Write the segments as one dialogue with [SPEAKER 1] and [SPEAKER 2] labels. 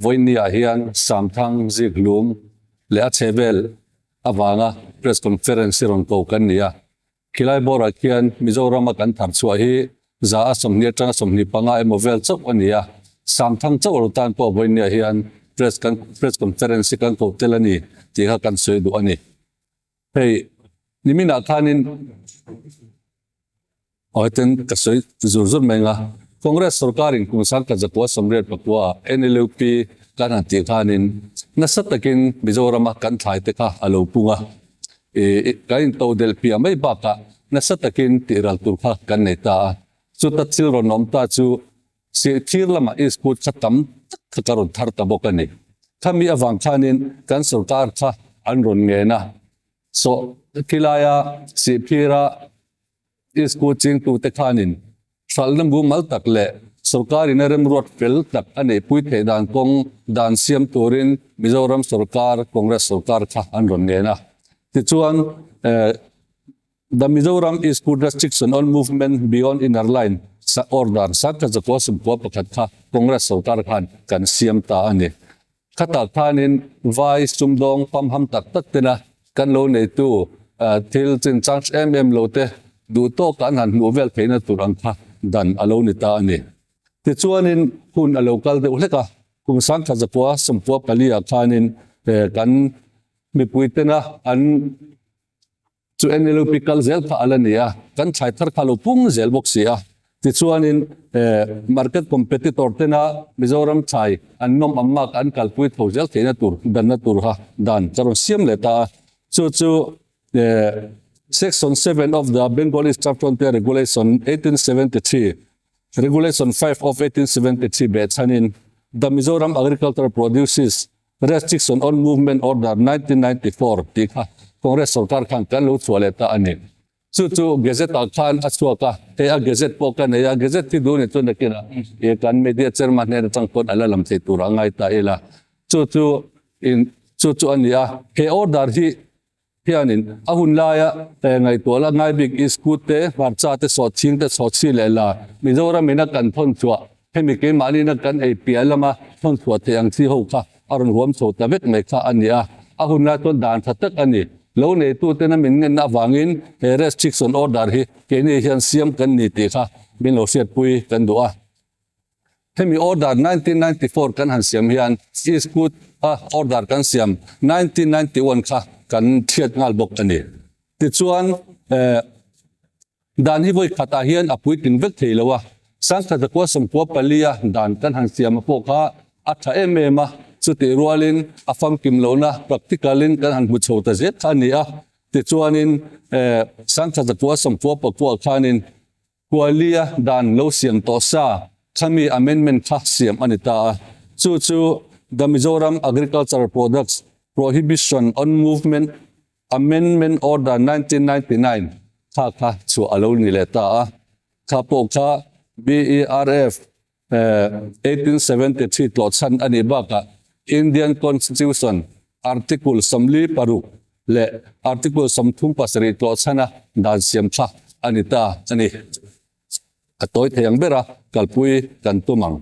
[SPEAKER 1] Vawiinniah hian Samthang Zikhlum leh a chhehvel avanga Press Conference hi rawn ko kan ni a. Khilai bawrah khian Mizorama kan thar chhuah hi 120 atanga 25 emaw vel chauh a ni a. Samthang chauh lo tan pawh vawiinniah hian Press kan Press Conference hi kan ko tel a ni tih kha kan sawi duh a ni. Hei niminah khanin Aw heten ka sawi zur zur mai anga, Congress sorkarin kum sangkhat 1989 ah NLUP kan han tih khanin nasa takin Mizorama kan thlai te kha a lo pung a, ih kan into delh piah mai bakah nasa takin tih ral tur kha kan nei ta a, chuta thil rawn awm ta chu Sihthir lamah iskut kha tam tak kha ka rawn thar ta bawk a ni. Khami avang khanin kan sorkar kha an rawn ngen a, saw khilaia Sihphira iskut chingtute khanin hralhna mumal tak leh sorkarin a remruat fel tak a neihpui theih dan kawng dan siam turin Mizoram sorkar, Congress sorkar kha an rawn ngen a. Tichuan, The Mizoram Iskut Restriction on Movement Beyond Inner Line Order 1991 kha Congress sorkar khan kan siam ta a ni. Khatah khanin vai sumdawng pamham tak tak tena kan lo neitu thil chinchang em em lo te duh tawka an han hmuh vel theihna tur ang kha dan a lo ni ta a ni. Tichuanin hun a lo kal deuh hlek a, kum 1994 ah khanin kan mipui tena an Chu NLUP kal zel kha a la ni a, kan thlai thar kha a lo pung zel bawk si a. Tichuanin market competitor tena Mizoram thlai an nawm ang mak an kalpui tho zel theihna tur danna tur kha dan ka rawn siam leh ta a. Chu chu Section 7 of the Bengal Eastern Frontier Regulation 1873, Regulation 5 of 1873 behchhanin The Mizoram Agricultural Produces Restriction on Movement Order 1994 tih kha Congress sorkar khan kan lo chhuah leh ta a ni. Chu chu Gazette ah khan a chhuak a, hei a Gazette pawh ka nei a, Gazette hi duh ni chu nakinah ih kan media chairman hnen atang pawn a la lam thei tur a ngai ta ila. Chu chu in chu chu a ni a, he order hi Hianin a hun laia ngaihtuah la ngai bik iskut te, hmarcha te, sawhchhing te, chhawchhi leh la Mizoram ina kan thawn chhuah hemi keimahni ina kan ei piah lama thawn chhuah theih ang chi ho kha a rawn huam chho ta vek mai kha a ni a. A hun lai chuan dan tha tak a ni. Lo neituten a min ngenna avangin he restriction order hi keini hian siam kan ni tih kha min lo hriatpui kan duh a. Hemi order 1994 kan han siam hian Iskut a order kan siam 1991 kha kan thiat nghal bawk a ni. Tichuan dan hi vawi khatah hian a puitling vek thei lo a, 1994 a dan kan han siam a pawh kha a tha em em a, chutih rualin a famkim lohna practical in kan han hmu chho ta zet kha a ni a. Tichuanin 1994 khanin Kualia dan lo siam tawh sa khami amendment kha siam a ni ta a, chu chu The Mizoram Agricultural Products Prohibition on Movement Amendment Order 1999 kha kha chhuah a lo ni leh ta a, kha pawh kha BERF 1873 tlawhchhan a nih bakah Indian Constitution Article 46 leh Article 37 tlawhchhana dan siam tha a ni ta a ni. A tawi thei ang bera kalpui kan tum ang.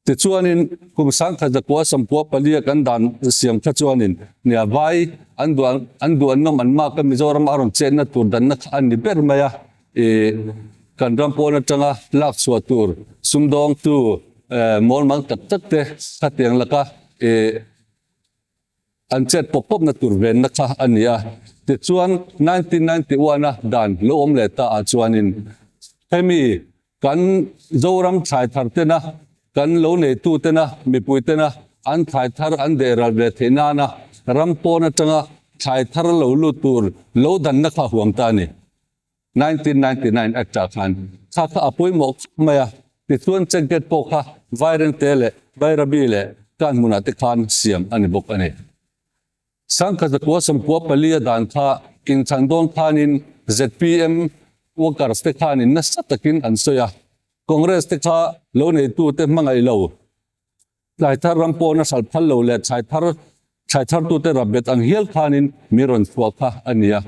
[SPEAKER 1] Tichuanin kum 1994 a kan dan siam kha chuanin nia vai an duh an duh an nawm an mak a Mizoram a rawn chetna tur danna kha a ni ber mai a. I kan ram pawn atanga lak chhuah tur sumdawngtu mawlmang tak tak te khatiang laka i an chet pawp pawp na tur venna kha a ni a. Tichuan 1991 a dan lo awm leh ta ah chuanin hemi kan Zoram thlai thar tena kan lo neitu tena mipui tena an thlai thar an deh ral ve theih nana ram pawn atanga thlai thar lo lut tur lo danna kha huam ta a ni. 1999 Act ah khan kha kha a pawimawh khawp mai a, tichuan check gate pawh kha Vairengte leh Bairabi leh Kan hmunah te khan siam a ni bawk a ni. 1994 a dan kha inchhan dawn khanin zpm workers te khanin nasa takin an sawi a, Congress te kha lo neitute hmangaih lo, Thlai thar ram pawhna hralh phal lo leh thlai thar thlai thartute rapbet ang hial khanin mi rawn chhuah kha a ni a.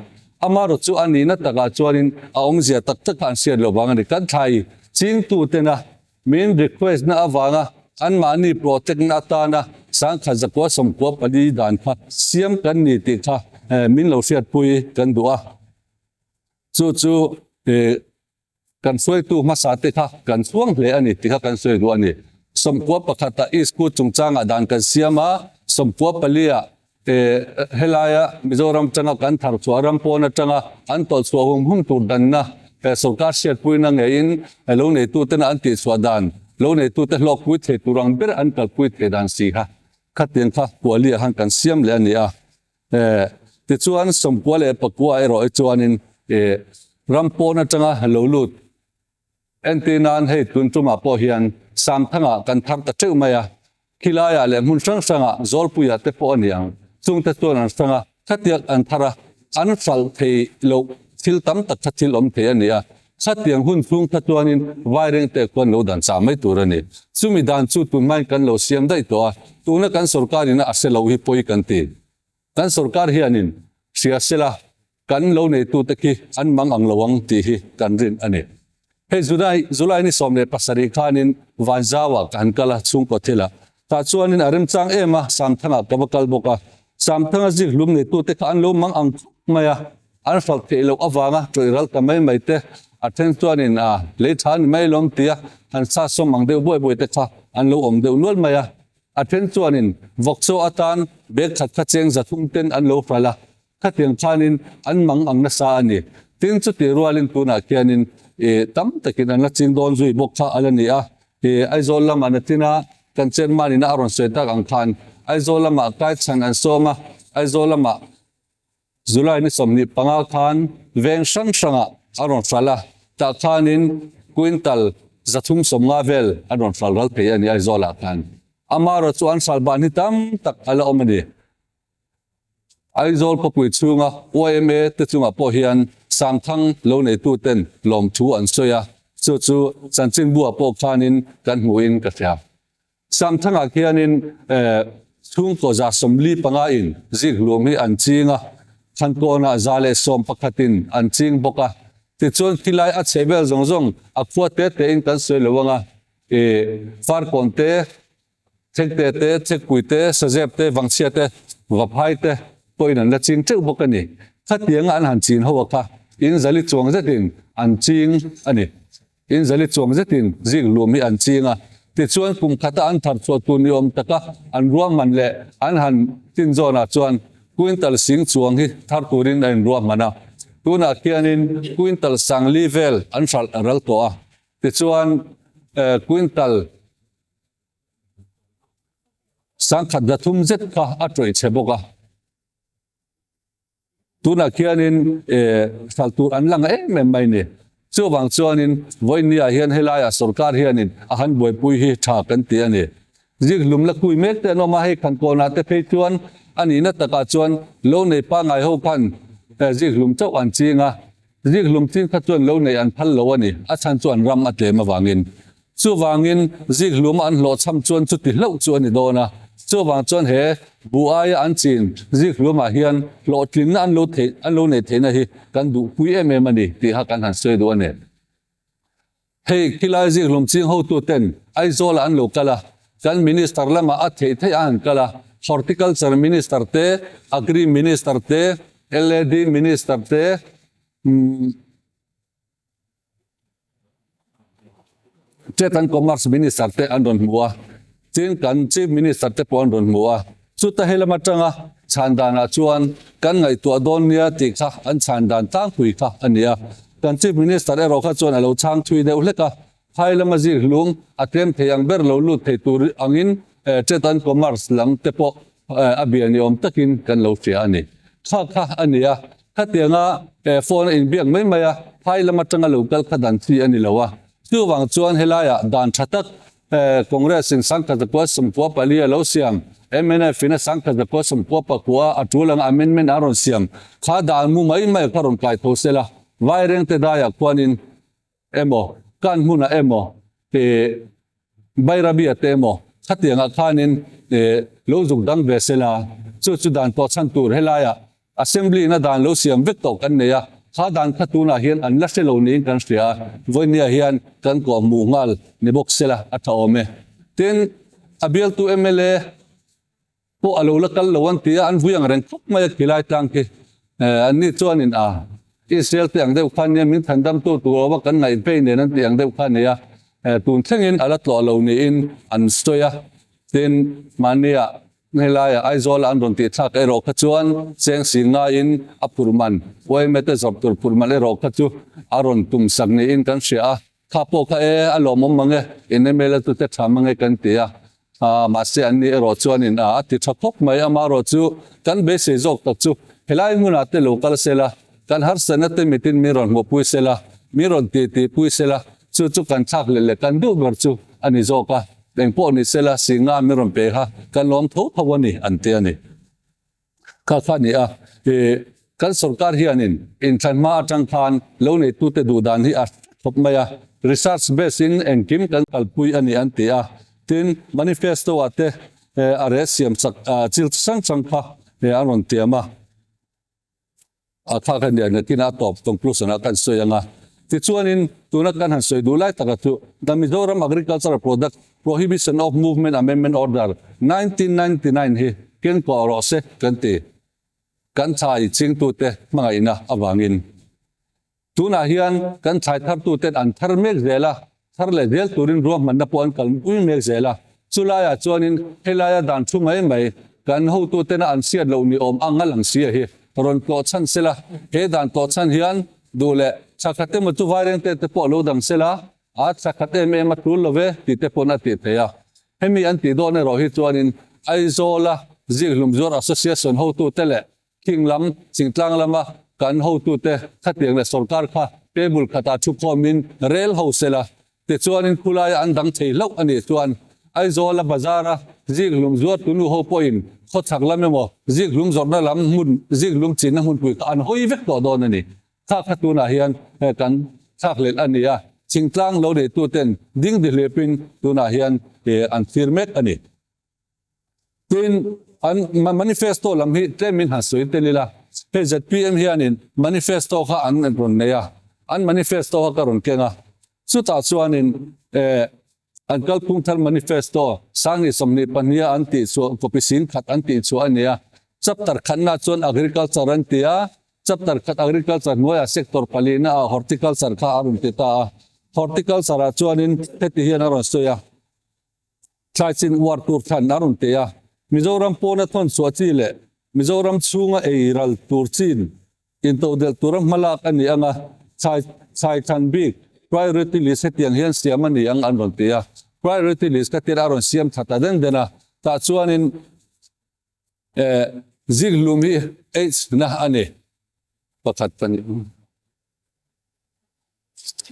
[SPEAKER 1] Amaherawh chu a nihna takah chuanin a awmzia tak tak kha an hriat loh vang a ni. Kan thlai chingtutena min request na avanga Anmahni protect-na atana 1194 dan kha siam kan ni tih kha min lo hriatpui kan duh a. Chu chu kan hruaitu hmasa te kha kan chhuang hle a ni tih kha kan sawi duh a ni. 91 ah Iskut chungchangah dan kan siam a, 94 ah Helaia Mizoram atanga kan thar chhuah ram pawn atanga an tawlh chhuah hum hum tur danna sorkar hriatpuina ngeiin lo neitutena an tihchhuah dan, lo neitute hlawkpui thei tur ang ber an kalpui thei dan si kha khatiang kha Kualia khan kan siam leh a ni a. Tichuan 94 erawh hi chuanin ram pawn atanga lo lut Entir nan hei tun tumah pawh hian Samthangah kan thar ta teuh mai a, khilaiah leh hmun hrang hrangah Zawlpuiah te pawh a ni ang, chungte chuan an hrang a, khatiang an thar a, an hralh thei loh thil tam tak kha thil awm thei a ni a, khatiang hun chhung kha chuanin Vairengte khuan lo dan chah mai tur a ni. Chumi dan chu tunhmain kan lo siam daih tawh a, tuna kan sorkarin a a hre loh hi pawi kan ti. Kan sorkar hianin hria sela kan lo neitute khi an mang ang lo ang tih hi kan rin a ni. Hei July July ni 17 khanin Vanzauah ka han kal a, chhungkaw thilah. Tah chuanin a remchang em a, Samthangah ka va kal bawk a. Samthanga zik hlum neitute kha an lo mang ang khawp mai a, an hralh theih loh avanga tawih ral ta mai mai te, a then chuanin a lei tha ni mai lawm tia han sa sawm ang deuh buai buai te kha an lo awm deuh nual mai a. A then chuanin vawkchaw atan bag khat kha cheng 300 ten an lo hralh a, khatiang khanin an mang ang nasa a ni. Tin, chutih rualin tunah khianin ih tam takin an la ching dawn zui bawk kha a la ni a. Ih Aizawl lamah natina kan chairman ina a rawn sawi tak ang khan Aizawl lamah kai chhan an sawm a, Aizawl lamah July ni 25 khan veng hrang hrangah a rawn hralh a, tah khanin quintal 350 vel an rawn hralh ral thei a ni Aizawlah khan. Amaherawhchu chu an hralh ban hi tam tak a la awm a ni. Aizawl khawpui chhunga yma te chungah pawh hian Sangthang lo neituten lawmthu an sawi a, chu chu chanchinbuah pawh khanin kan hmuhin ka hria. Samthangah khianin chhungkaw 45 in zikhlum hi an ching a, Thankawnah 111 in an ching bawk a. Tichuan khilai a chhe vel zawng zawng a khua te te in kan sawi lo ang a, Farkawn te, Thekte te, Thekpui te, Sazep te, Vangchhia te, Vaphai te pawhin an la ching teuh bawk a ni. Khatianga an han chin ho a kha in zali chuang zetin an ching a ni. In zali chuang zetin zik lum hi an ching a, tichuan kum khata an thar chhuah tur ni awm taka an ruahman leh an han tin zawnah chuan quintal sing chuang hi thar turin a inruahman a. Tunah khianin quintal 4000 vel an hralh ral tawh a, tichuan quintal 1300 zet kha a tawih chhe bawk a. Tunah khianin hralh tur an lang em em mai ni. Chuvang chuanin vawinia hian helaiah sorkar hianin a han buaipui hi tha kan ti a ni. Zikhlum la kui mek te an awm a, hei Khankawnah te phei chuan a nihna takah chuan lo nei pangngai ho khan zikhlum chauh an ching a, zikhlum ching kha chuan lo nei an phal lo a ni, a chhan chu an ram a tlem avangin. Chuvangin zikhluma an hlawhchham chuan chuti hlauh chu a ni dawn a, chuvang chuan he buh aia an chin zikhlumah hian hlawhtlinna an lo theih an lo neih theihna hi kan duhpui em em a ni tih kha kan han sawi duh a ni. Hei khilai zikhlum ching hotuten Aizawlah an lo kal a, kan Minister lamah a theih theih a han kal a, Horticulture Minister te, Agri Minister te, LAD Minister te, Trade and Commerce Minister te an rawn hmu a, tin kan Chief Minister te pawh an rawn hmu a. Chuta he lam atanga chhan danah chuan kan ngaihtuah dawn nia tih kha an chhan dan tlangpui kha a ni a. Kan Chief Minister erawh kha chuan a lo chhang thui deuh hlek a, phai lama zir hlum a tlem thei ang ber lo lut thei tur angin Trade and Commerce lam te pawh a bia ni awm takin kan lo hria a ni. Kha kha a ni a, khatianga phone a inbiak mai mai a, phai lam atanga lo kal kha dan chi a ni lo a. Chuvang chuan helaiah dan tha tak Congress in 1994 a lo siam, mnf in a 1999 a tul anga amendment a rawn siam kha dan mu mai mai kha rawn kai tho sela, Vairengte daiah khuanin emaw, kan hmunah emaw, Bairabia te emaw khatiangah khanin lo zuk dang ve sela, chu chu dan pawh chhan tur helaiah Assembly in a dan lo siam vek tawh kan nei a, kha dan kha tunah hian an la hre lo niin kan hria a, vawinia hian kan kawh hmuh nghal ni bawk sela a tha awm e. Tin. A bialtu mla pawh a lo la kal lo an ti a, an vui ang reng khawp mai a khilai tlang khi. Anni chuanin a Israel te ang deuh kha nia min thandamtu tur awm a kan ngaih vei nen an tih ang deuh kha a ni a, tun thlengin a la tlawh lo niin an sawi a. Tin, mahnia helaia Aizawla an rawn tih thlak erawh kha chuan cheng si ngaiin a phurh man, yma te zawrh tur phurh man erawh kha chu a rawn tum sak niin kan hria a. Kha pawh kha e, a lawmawm mang e, in mla tu te tha mang e kan ti a, mahse an ni erawh chuanin a a ti tha khawp mai, amaherawh chu kan beisei zawk tak chu helai hmunah te lo kal sela, kan harsatna te mitin min rawn hmuhpui sela, min rawn ti tih pui sela, chu chu kan thlak leh leh kan duh ber chu a ni zawk a, engpawh ni sela singa min rawn pe kha kan lawm tho tho a ni an ti a ni. Kha kha ni a, i kan sorkar hianin inthlan hma atang khan lo neitute duh dan hi a thawp mai a, research base in engkim kan kalpui a ni an ti a, tin manifesto ah te a rel siam chak chil chi hrang hrang kha an rawn tiam a. A kha kha nia nakin a tawp conclusion ah kan sawi ang a. Tichuanin tuna kan han sawi duh lai taka chu The Mizoram Agricultural Product Prohibition of Movement Amendment Order 1999 hi kenkawh rawh se kan ti. Kan thlai chingtute hmangaihna avangin. Tunah hian kan thlai thartuten an thar mek zel a, thar leh zel turin ruahmanna pawh an kalpui mek zel a. Chulaiah chuanin helaia dan thu mai mai kan hotutena an hriat loh ni awm ang a lang si a hi rawn tlawh chhan sela, he dan tlawh chhan hian duh leh thakhat emaw chu vairengte te pawh lo dang sela, a thakhat em em a tul lo ve tih te pawn a tih theih a. Hemi an tih dawn erawh hi chuanin Aizawla Zikhlumzuar Association hotute leh Thing lam, Chingtlang lama kan hotute khatiang leh sorkar kha table khatah thu khawmin rel ho sela, tichuanin khulaia an dang thei hlauh a nih chuan Aizawla bazara zikhlum zuartu nu ho pawhin khawchhak lam emaw zikhlum zawrhna lam hmun, zikhlum chinna hmunpui kha an hawi vek tawh dawn a ni. Kha kha tunah hian kan thlakhlelh a ni a, Chingtlang lo neituten ding dihlepin tunah hian an thlir mek a ni. Tin, an manifesto lam hi tlemin han sawi tel ila, hei zpm hianin manifesto kha an rawn nei a, an manifesto kha ka rawn keng a, chutah chuanin eh an kalphung thar manifesto Sanghnih 22 a an tih chu copy sin khat an tih chu a ni a, chapter khatna chuan agriculture an ti a, chapter khat agriculture hnuaiah sector palina ah horticulture kha a rawn ti ta a, horticulture ah chuanin heti hian a rawn sawi a. Thlai chin uar tur thlan a rawn pe a, Mizoram pawna thawn chhuah chi leh Mizoram chhunga ei ral tur chin intodelh tura hmalak a ni ang a, thlai thlai thlan bik priority list hetiang hian siam a ni ang an rawn ti a, priority list kha tir a rawn siam tha ta den den a, tah chuanin eh zikhlum hi H na a ni pakhat pahnih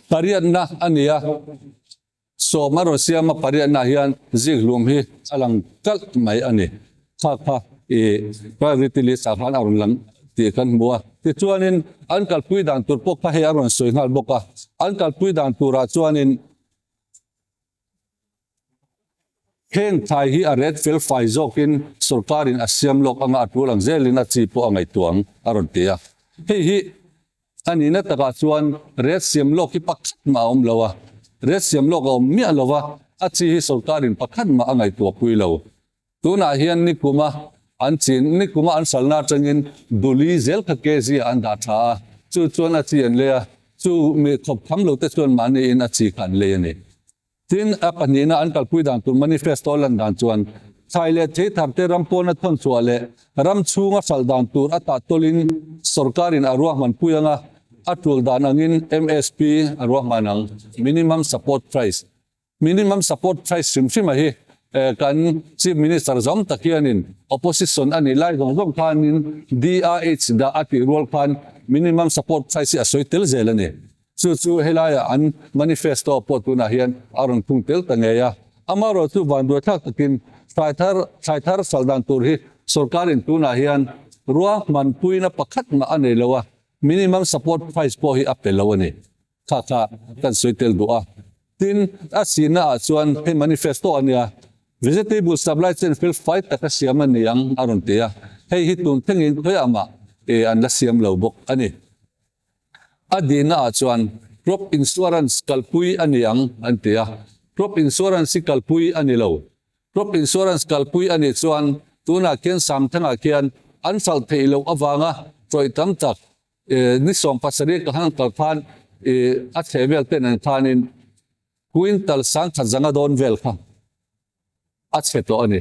[SPEAKER 1] pariatna a ni a. Sawm a rawn siam a pariatna hian zikhlum hi a lang kalh mai a ni. Kha kha i priority list ah khan a rawn lang tih kan hmu a. Tichuanin an kalpui dan tur pawh kha hei a rawn sawi nghal bawk a. An kalpui dan turah chuanin heng thlai hi a ret fel fai zawkin sorkarin a siam lawk anga a tul ang zelin a chi pawh a ngaihtuah ang a rawn ti a. Hei hi A nihna takah chuan ret siam lawk hi pakhat mah a awm lo a, ret siam lawk a awm miah lo va, a chi hi sorkarin pakhat mah a ngaihtuah pui lo. Tunah hian nikuma an chin, nikuma an salna atangin duli zel kha kg ah an dah tha a, chu chuan a chi an lei a, chu mi khawp kham lo te chuan mahniin a chi kha an lei a ni. Tin, a pahnihna an kalpui dan tur manifesto lan dan chuan thlai leh thei tharte ram pawna thawn chhuah leh ram chhunga hralh dan tur a tah tawlin sorkarin a ruahman pui anga a tul dan angin MSP a ruahman ang, Minimum Support Price. Minimum Support Price hrim hrim a hi kan Chief Minister zawm tak hianin opposition a nih lai zawng zawng khanin DRH dah a tih rual khan Minimum Support Price hi a sawi tel zel a ni. Chu chu helaiah an manifesto pawh tunah hian a rawn khung tel ta ngei a. Amaherawh chu vanduaithlak takin thlai thar thlai thar sal dan tur hi sorkarin tunah hian ruahmanpuina pakhat mah a nei lo a, minimum support price pawh hi a pe lo a ni. Kha kha kan sawi tel duh a. Tin, a sihna ah chuan hei manifesto a nia, vegetable supply chain fel fai taka siam a ni ang a rawn ti a. Hei hi tun thlengin khawiah mah an la siam lo bawk a ni. A dihna ah chuan crop insurance kalpui a ni ang an ti a, crop insurance hi kalpui a ni lo. Crop insurance kalpui a nih chuan tunah khian Samthangah khian an hralh theih loh avanga tawih tam tak ni 17 ka han kal khan a chheh vel ten an khanin quintal sangkhat zanga dawn vel kha a chhe tawh a ni.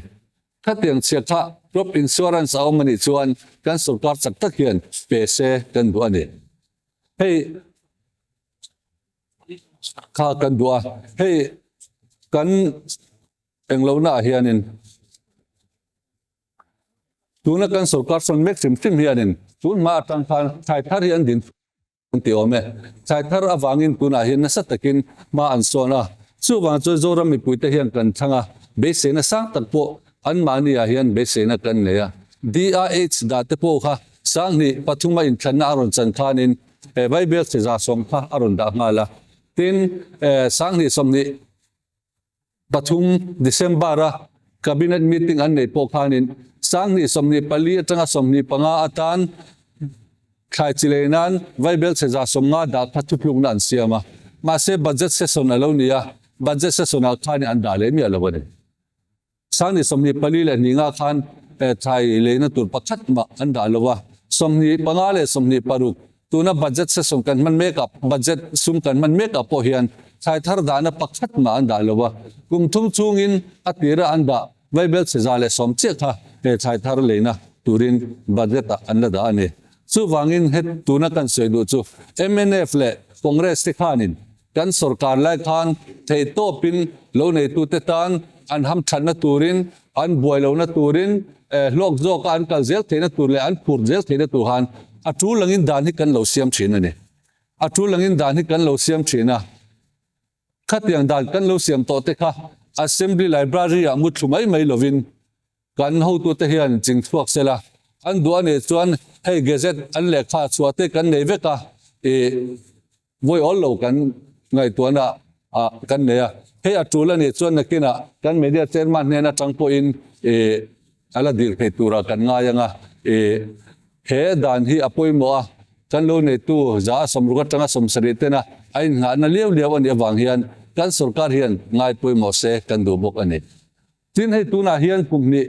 [SPEAKER 1] Khatiang chhia kha crop insurance a awm a nih chuan kan sorkar chak tak hian pe se kan duh a ni. Hei kha kan duh a, hei kan englohna ah hianin tuna kan sorkar sawn mek hrim hrim hianin tun hma atang khan thlai thar hi an din An ti awm e. Thlai thar avangin tunah hian nasa takin hma an sawn a, chuvang chuan Zoram mipuite hian kan thlang a, beiseina sang tak pawh anmahni ah hian beiseina kan nei a. DIH dah te pawh kha 2000 a inthlanna a rawn chan khanin Vaibel chhe 110 kha a rawn dah nghal a. Tin, 2023 December a Cabinet meeting an neih pawh khanin 2024 atanga 25 atan thlai chi lei nan Vaibel chhe 150 dah kha thutlukna an siam a. Mahse budget session a lo ni a, budget session ah khanin an dah leh miah lo a ni. 2024 leh hnih nga khan thlai leina tur pakhat mah an dah lo a, 25 leh 26 tuna budget session kan hman mek ah, budget sum kan hman mek ah pawh hian thlai thar dahna pakhat mah an dah lo a, kum thum chungin a tira an dah vaibel chhe 110 chiah kha he thlai thar leina turin budget ah an la dah a ni. Chuvangin he tuna kan sawi duh chu mnf leh Congress te khanin Kan sorkar lai khan theihtawpin lo neitute tan an hamthatna turin, an buai lohna turin, hlawk zawka an kal zel theihna tur leh an phur zel theihna tur khan a tul langin dan hi kan lo siam thin a ni. A tul langin dan hi kan lo siam thin a. Khatiang dan kan lo siam tawh te kha Assembly Library ah muthlu mai mai lovin Kan hotute hian ching chhuak sela, an duh a nih chuan hei gazette an lehkha chhuah te kan nei vek a, ih vawi awl lo kan ngaihtuahna ah kan nei a, hei a tul a nih chuan nakinah kan media chairman hnen atang pawhin ih a la dil thei turah kan ngai ang a, ih he dan hi a pawimawh a, kan lo neitu 160 atanga 70 tena a innghahna liau liau a nih avang hian kan sorkar hian ngai pawimawh se kan duh bawk a ni. Tin, hei tunah hian kum hnih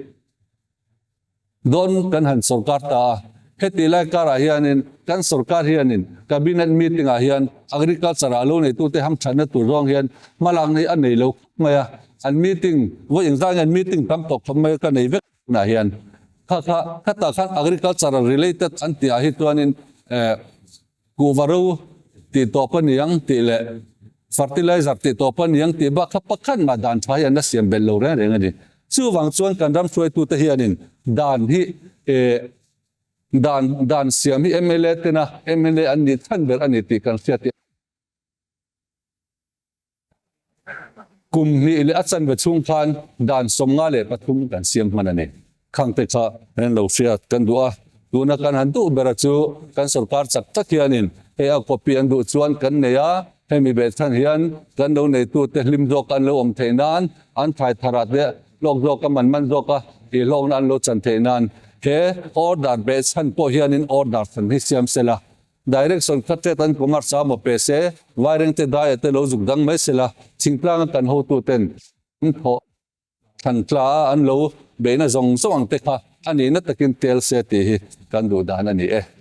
[SPEAKER 1] dawn kan han sorkar ta a, heti lai karah hianin kan sorkar hianin Cabinet meeting ah hian Agriculture ah lo neitute hamthatna tur zawng hian hmalakna hi a nei lo khawp mai a, an meeting vawi engzah nge an meeting tam tawk khawp mai ka nei vek tunah hian kha kha khatah khan Agriculture related an tih ah hi chuanin eh Kuhva ro tih tawp a ni ang tih leh fertilizer tih tawp a ni ang tih bak kha pakhat mah dan tha hi an la siam belh lo reng reng a ni. Chuvang chuan kan ram hruaitute hianin dan hi eh dan dan siam hi mla tena mla an nih chhan ber a ni tih kan hriat hi Kum hnih leh a chanve chhung khan dan 53 kan siam hman a ni. Khangte kha an lo hriat kan duh a, tuna kan han duh bera chu kan sorkar chak tak hianin hei a copy an duh chuan kan nei a, hemi behchhan hian kan lo neitute hlim zawk an lo awm theih nan, an thlai tharah te hlawk zawk a man man zawk a tihhlawkna an lo chan theih nan he order behchhan pawh hianin order than hi siam sela. Direction kha tet an commerce a maw pe se, Vairengte daia te lo zuk dang mai sela, thingtlang a kan hotu ten an thawh thlan tla a an lo beihna zawng zawng ang te kha a nihna takin tel se tih hi kan duh dan a ni e.